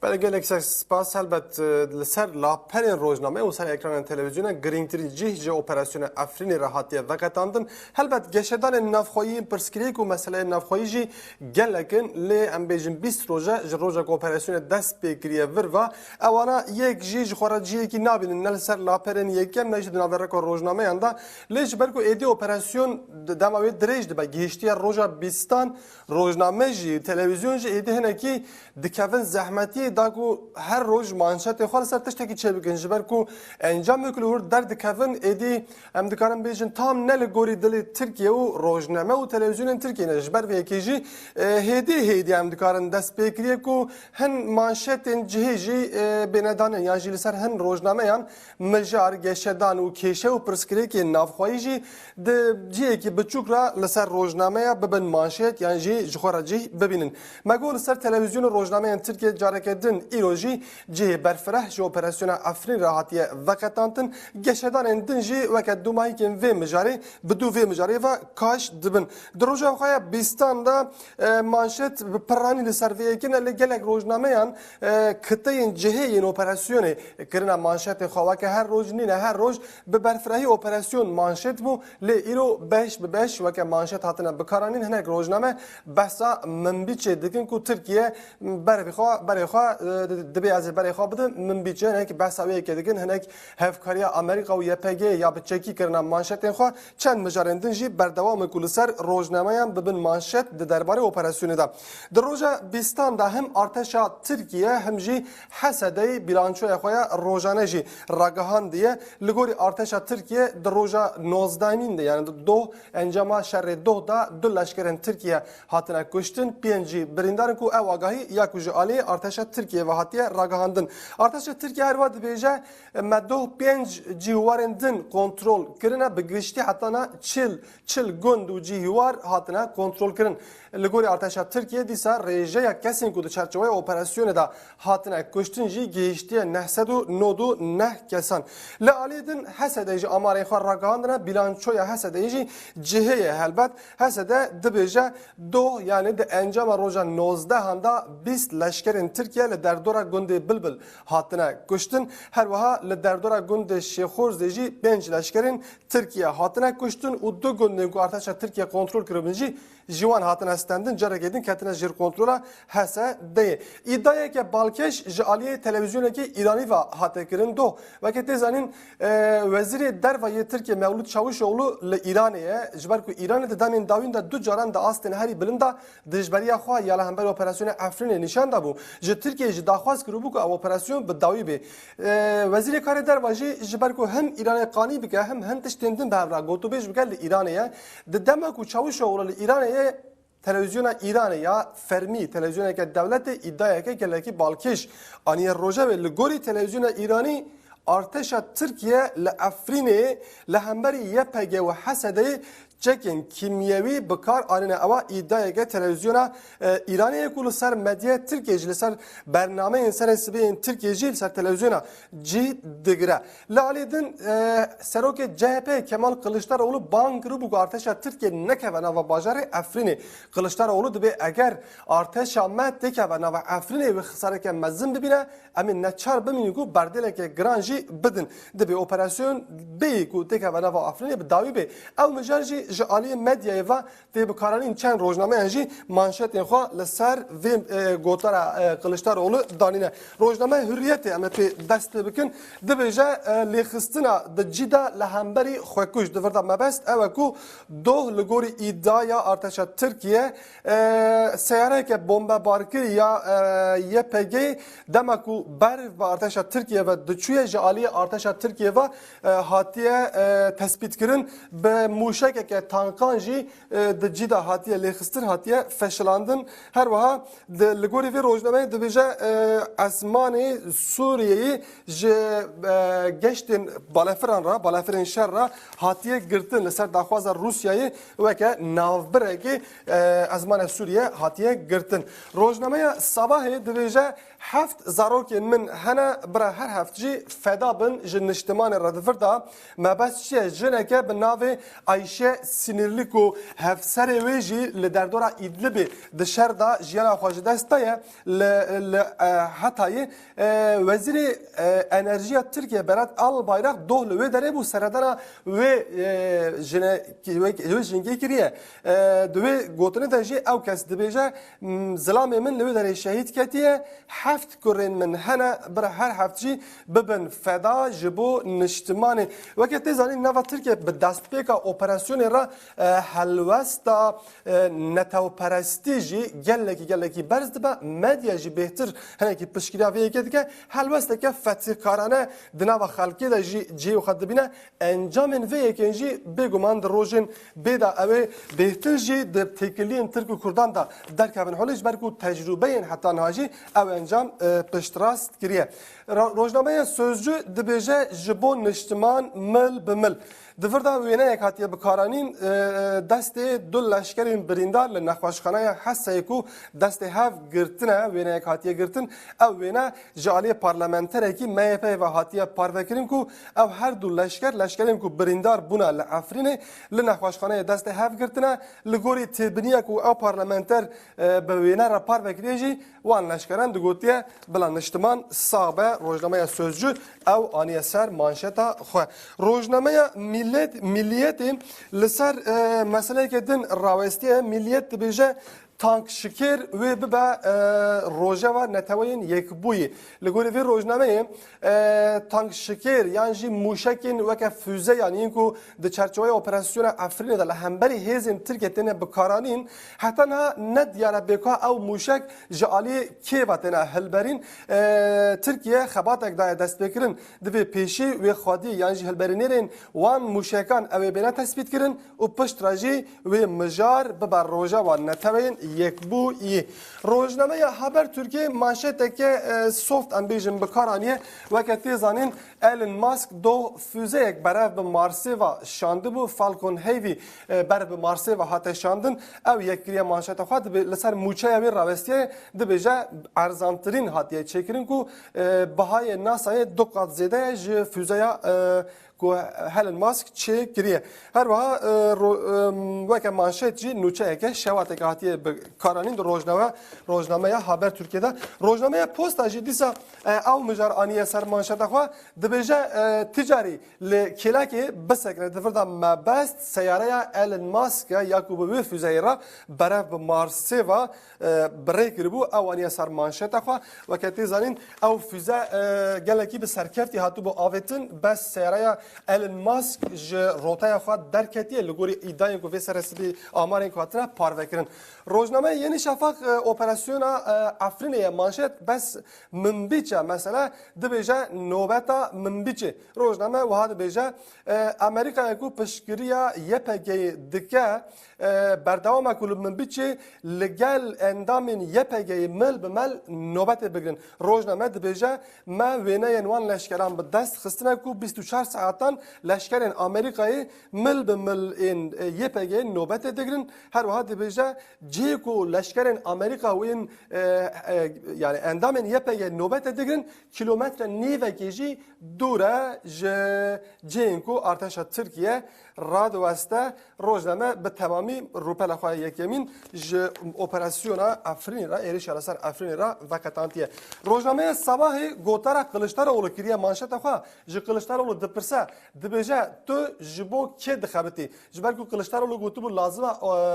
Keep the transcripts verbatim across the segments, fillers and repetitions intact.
Belê, gelek spas. Helbet, e, li ser laperên rojname û ser ekranên televîzyonê girîngtirîn cih ji operasyona Efrînê re hatiye veqetandin. Helbet, geşedanên navxweyî, pirsgirêk û meseleyên navxweyî jî gelek in. Lê em bêjin bîst roj e ji roja ku operasyonê dest pê kiriye vir ve, ewana yek jî ji xwe re cihekî nabînin, ne li ser laperên yekem, ne jî di navereka rojnameyan de. Lê ji ber ku êdî operasyon di dema wê dirêj dibe, gihiştiye roja bîstan, rojname jî, televîzyon jî êdî hinekî dikevin zehmetiyê, da ku her roj manşetê xwe li ser tiştekî çêbikin. Ji ber ku encamê ku li wir derdikevin, êdî em dikarin bêjin tam ne li gorî dilê Tirkiye û rojname û televîzyonên Tirkiye ne. Ji ber vê yekê jî, e, hêdî hêdî em dikarin dest pê kiriye ku hin manşetên cihê jî, e, bêne danin, yan jî li ser hin rojnameyan mijar, geşedan û kêşe û pirsgirêkên navxweyî jî di cihekî biçûk re li ser rojnameya bibin manşet yan jî ji xwe re cih bibînin. Me got li ser televîzyon û rojnameyên Tirkiye careke din îro jî cihê berfireh ji operasyona Efrîn re hatiye veqetantin. Geşedanên din jî weke dûmahîkên vê mijarê bi dû vê mijarê ve kaş dibin. Di roja xwe ya bîstan de, e, manşet bi piranî li ser vê yekê ne, lê gelek rojnameyan, e, kiteyên cihê yên operasyonê kirine manşetê xwe. Weke her roj nîne, her roj bi berfirehî operasyon manşet bû, lê îro beş bi beş weke manşet hatine bikaranîn. Hinek rojname behsa Minbicê dikin ku Tirkiye berê xwe, berê xwe, e, dibê ez ê berê xwe bidim Minbicê. Hinek behsa wê yekê dikin, hinek hevkariya Amerîka û Y P G ya bi çekî kirine manşetên xwe. Çend mijarên din jî berdewam in ku li ser rojnameyan bibin manşet di derbarê operasyonê de. Di roja bîstan de him arteşa Tirkiye him jî H S D'yê bîlançoya xwe ya rojane jî ragihandiye. Li gorî arteşa Tirkiye di roja nozdehemîn de, yani di doh, encama şerê doh de du leşkerên Tirkiye hatine kuştin, pênc jî birîndar in ku ew agahî ya ku ji alî arteşa Tirkiye ve hatiye ragihandin. Arteşa Tirkiye her wiha dibêje, me doh pênc cîhwarên din kontrol kirine, bi giştî hetana çil, çil gund û cîhwar hatine kontrol kirin. Li gorî arteşa Tirkiye dîsa rêjeya kesên ku di çarçoveya operasyonê de hatine kuştin jî gihiştiye neh sed û nod û neh kesan. Li alî din H S D jî amarên xwe ragihandine, bîlançoya H S D jî cihê ye helbet. H S D dibêje doh, yani di encama roja nozdehan de bîst leşkerên Tirkiye li derdora gundê Bilbil hatine kuştin. Her wiha li derdora gundê Şêxorzê jî pênc leşkerên Tirkiye hatine kuştin û du gundên ku arteşa Tirkiye kontrol kiribin jî ji wan hatine stendin, carekê din ketine jêr kontrola H S D'yê. Îdiayeke balkêş ji aliyê televîzyonekî Îranî ve hate kirin. Doh, weke tê zanîn, e, Wezîrê Derve yê Tirkiye Mewlût Çavuşoglu li Îranê ye. Ji ber ku Îranê di demên dawîn de du caran di astên herî bilind de dijberiya xwe ya li hember operasyona Efrînê nîşan dabû. Ji Tirkiyeyê jî daxwaz kiribû ku ev operasyon bi dawî bê. E, Wezîrê Karê Derve jî ji ber ku him Îranê qanî bike, him hin tiştên din bi hev re gotûbêj bike, li Îranê ye. Di dema ku Çavuşoglu li Îranê ye, televîzyona Îranê ya fermî, televîzyoneke dewletê, îdiayeke gelekî balkêş aniye rojevê. Li gorî televîzyona Îranî, arteşa Tirkiye li Efrînê li hemberî Y P G û H S D'yê çekên kîmyewî bi kar anîne. Ewa îdiayeke televîzyona, e, Îranê ye ku li ser medyaya Tirkiye jî, li ser bernameyên serê sibê yên Tirkiye jî li ser televîzyona cih digire. Li alî din, e, serokê C H P Kemal Kiliçdaroglu bang kiribû ku arteşa Tirkiye nekeve nava bajarê Efrînê. Kiliçdaroglu dibê eger arteşa me têkeve nava Efrînê wê xisareke mezin bibîne, em ê neçar bimînin ku berdêleke giran jî bidin. Dibê operasyon bêyî ku têkeve nava Efrînê bi dawî bê. Ew mijar jî ji aliyê medyayê ve tê bikaranîn, çend rojnameyan jî manşetên xwe li ser vê, e, gotara, e, Kiliçdaroglu danîne. Rojnameya Hurriyetê em ê pê dest pê bikin. Dibêje, e, lêxistina di cî de li hemberî xwekuş. Di vir de mebest ew e ku doh li gorî îdiaya arteşa Tirkiye, e, seyareyeke bombebarkirî ya, e, Y P G dema ku ber bi arteşa Tirkiye ve diçûye, ji aliyê arteşa Tirkiye ve, e, hatiye, e, tespîtkirin. Bi mûşekeke tankan jî, e, di cî de hatiye lêxistin, hatiye feşilandin. Her wiha di, li gorî vê rojnameyê dibêje, e, ezmanê Sûriyeyê ji, e, geştên balefiran re, balefirên şer re hatiye girtin. Li ser daxwaza Rûsyayê weke navbirekê, e, ezmana Sûriye hatiye girtin. Rojnameya Sabahê dibêje, heft zarokên min hene, bira her heft jî feda bin ji niştimanê re. Di vir de mebest çi ye? Jineke bi navê Ayşe Sinirli ku hevserê wê jî li derdora Îdlibê di şer de jiyana xwe ji dest daye, li, li, e, Hetayê, e, wezîrê, e, enerjiya Tirkiye Berat Albayrak doh li wê derê bû, seredana wê, e, jine-, wê, wê jingê kiriye. E, di wê gotinê de jî ew kes dibêje, "M, zilamê min li wê derê şehîd ketiye, heft kurên min hene, bira her heft jî bibin feda ji bo niştimanê." Weke tê zanîn, nava Tirkiye bi destpêka operasyonê re, e, helwesta, e, netewperestî jî gelekî, gelekî berz dibe. Medya jî bêhtir hinekî piştgiriya vê yekê dike. Helwesteke fetihkarane di nava xelkê de jî cihê xwe dibîne. Encamên vê yekên jî bêguman di rojên bê de ew ê bêhtir jî di têkiliyên Tirk û Kurdan de derkevin holê, ji ber ku tecrûbeyên heta niha jî ew encam, e, piştrast kiriye. Ra-, rojnameya Sözcü dibêje, ji bo niştiman mil bi mil. Di vir de wêneyek hatiye bikaranîn, e, destê du leşkerên birîndar li nexweşxaneya Heseyê ku destê hev girtine, wêneyek hatiye girtin. Ew wêne ji aliyê parlamenterekî M Y P'ê ve hatiye parvekirin ku ew her du leşker, leşkerên ku birîndar bûne li Efrînê, li nexweşxaneyê destê hev girtine. Li gorî têbiniya ku ew parlamenter, e, bi wêne re parve kiriye jî, wan leşkeran digotiye, bila niştiman sax be. Rojnameya Sözcü ew aniye ser manşeta xwe. Rojnameya Millet, Milliyetê li ser, e, meseleyeke din rawestiye. Milliyet dibêje, tank şikêr wê bibe, e, rojeva Neteweyên Yekbûyî. Li gorî vê rojnameyê, e, tank şikêr yan jî mûşekên weke füze, yanî yên ku di çerçeweya operasyona Efrînê de li hemberî hêzên Tirkiye têne bikaranîn, heta niha ne diyar e bê ka ew mûşek ji aliyê kê ve têne hilberîn. E, Tirkiye xebatek daye destpêkirin. Divê pêşî wê xwedî yan jî hilberînêrên wan mûşekan ew ê bêne tespîtkirin û piştre jî wê mijar bibe rojeva Neteweyên Yekbûyî. Rojnameya Habertürk'ê manşeteke, e, soft, em bêjin, bi kar aniye. Weke tê zanîn, Elon Musk doh füzeyek berev bi Marsê ve şandibû, Falcon Heavy, e, berev bi Marsê ve hate şandin. Ew yek kiriye manşeta xwe, dibê li ser mûçeya wê rawestiye, dibêje erzantirîn hatiye çêkirin ku, e, bihayê NASA'yê du qat zêde ye ji füzeya, e, ku Elon Musk çê kiriye. Her wiha, e, ro-, e, weke manşet jî nûçeyeke şewateke hatiye bi karanîn di rojnameya, rojnameya Habertürk'ê de. Rojnameya Posta jî dîsa, e, ew mijar aniye ser manşeta xwe, dibêje, e, ticarî li kêlekê bisekine, di vir de mebest seyareya Elon Musk e ya ku bi wê füzeyê re berev bi Marsê ve, e, bi rê kiribû. Ew aniye ser manşeta xwe. Weke tê zanîn, ew füze, e, gelekî bi serkeftî hatibû avêtin, bes seyareya Elon Musk ji rotaya xwe derketiye, li gorî îdayên ku vê seresibî amarên ku hatine parvekirin. Rojnameya Yeni Şafak, e, operasyona, e, Efrînê ye manşet, bes Minbîç e mesele, dibêje nobeta Minbîçê. Rojname wiha dibêje, e, Amerîkaya ku piştgiriya Y P G'yê dike, e, berdewam e ku li Minbîçê li gel endamên Y P G'yê mil bi mil nobetê bigirin. Rojname dibêje, me wêneyên wan leşkeran bi dest xistine ku bîst û çar saetan leşkerên Amerîkayê mil bi mil ên, e, Y P G'yê nobetê digirin. Her wiha dibêje, cihê ku leşkerên Amerîka û ên, e, e, yani endamên Y P G nobetê digirin, kîlometre nêvekê jî dûr e ji cihên ku artêşa Tirkiye radiweste. Rojname bi temamî rûpela xwe yekemîn ji operasyona Efrînê re, êrişa li ser Efrînê re veqetantiye. Rojnameya Sabahê gotara Kiliçdaroglu kiriye manşeta xwe. Ji Kiliçdaroglu dipirse, dibêje, tu ji bo kê dixebitî? Ji ber ku Kiliçdaroglu gotibû, lazim e, e,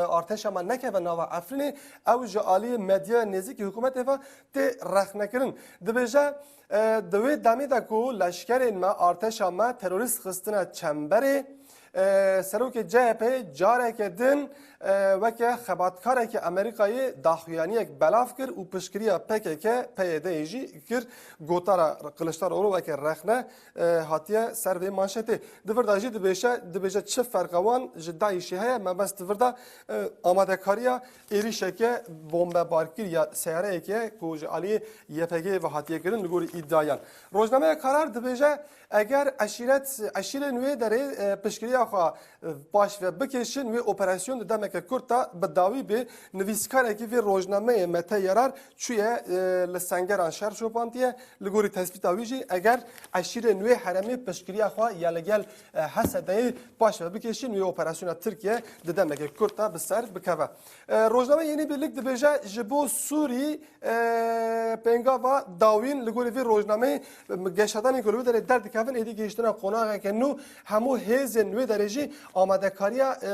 artêşa me nekeve nava Efrînê, ew ji aliyê medyaya nêzîkî hikûmetê ve tê rexnekirin. Dibêje, e, di wê demê de ku leşkerên me, artêşa me terorîst xistine çemberê, e, serokê C H P'ê careke din, e, weke xebatkarekî Amerîkayê daxuyaniyek belav kir û piştgiriya P K K, P Y D'yê jî kir. Gotara Kiliçdaroglu weke rexne, e, hatiye ser vê manşetê. Di vir de jî dibêje, dibêje çi ferqa wan ji DAIŞ'ê heye, mebest di vir de, e, amadekariya êrişeke bombebarkir ya seyareyeke ku ji aliyê Y P G'yê ve hatiye kirin li gorî îdiayan. Rojnameya Karar dibêje, eger eşîret, eşîrên wê derê, e, piştgiriya xwe, e, baş ve bikêşin, wê operasyon di demek Kurd de bi dawî bi nivîskarekî vê rojnameyê Mete Yarar çûye, e, li Sengeran şer şopantiye. Li gorî tespîta wî jî eger eşîrên wê herêmê piştgiriya xwe ya li gel, e, H S D'yê paş ve bikêşin, wê operasyona Tirkiye di demeke kurt de bi ser bikeve. E, rojnameya Yeni Birlik dibêje ji bo Sûrî, e, pêngava dawîn. Li gorî vê rojnameyê, e, geşedanên ku li wê derê derdikevin êdî gihiştine qonaxeke nû. Hemû hêzên wê derê jî amadekariya, e,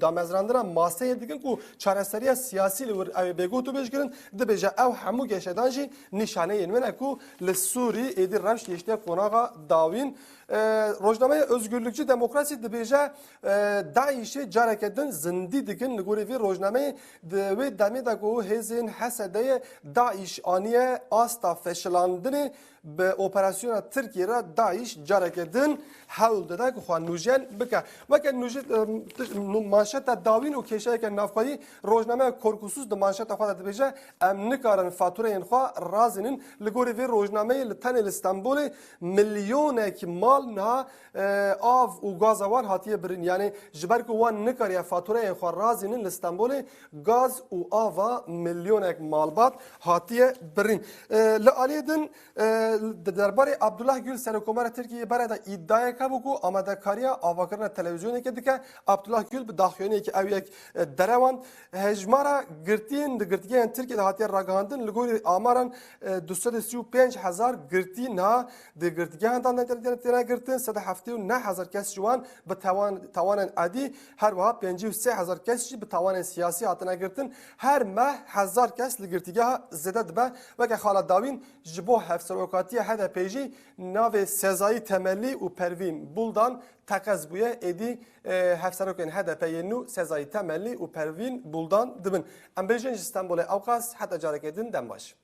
damezrandina maseyê dikin ku çareseriya siyasî li wir ew ê bê gotûbêj kirin. Dibêje ew hemû geşedan jî nîşaneyên wê ne ku li Sûrî êdî rewş gihiştiye qonaxa dawîn. E, rojnameya Özgürlükçü Demokrasi dibêje, e, DAIŞ'ê careke din zindî dikin. Li gorî vê rojnameyê di wê demê de ku hêzên H S D'yê DAIŞ aniye asta feşilandinê, bi operasyona Tirkiyê re DAIŞ careke din hewl dide ku xwe nûjen bike. Weke nûje-, em, tu-, nû-, manşeta dawîn û kêşeyeke navxweyî, rojnameya Korkusuz di manşeta xwe de dibêje, em nikarin fatureyên xwe razînin. Li gorî vê rojnameyê li tenê li Stenbolê milyonek mal niha, e, av û gaza wan hatiye birîn. Yanî ji ber ku wan nikariye fatureyên xwe razînin, li Stenbolê gaz û ava milyonek malbat hatiye birîn. E, li aliyê din, e, di derbarê Abdullah Gül, Serokkomara Tirkiyeyê, berê de îdiayek hebû ku amadekariya avakirina televîzyonekê dike. Abdullah Gül bi daxuyaniyekî ew yek, e, derewand. Hejmara girtiyên di girtîgehên Tirkiyê de hatiye ragihandin, li gorî amaran, e, du sed û sî û pênc hezar girtî niha di girtîgehan de têne, têne girtin, sed û heftê û neh hezar kes ji wan bi tawan-, tawanên edî, her wiha pêncî û sê hezar kes jî bi tawanên siyasî hatine girtin. Her meh hezar kes li girtîgeha zêde dibe. Weke xala dawîn ji bo hevserokatiya H D P'ê jî navê Sezai Temelli û Pervîn Buldan teqez bûye. Êdî, e, hevserokên H D P'ê yên nû Sezai Temelli û Pervîn Buldan dibin. Em bêjin ji Stenbolê ewqas, heta careke din dem baş.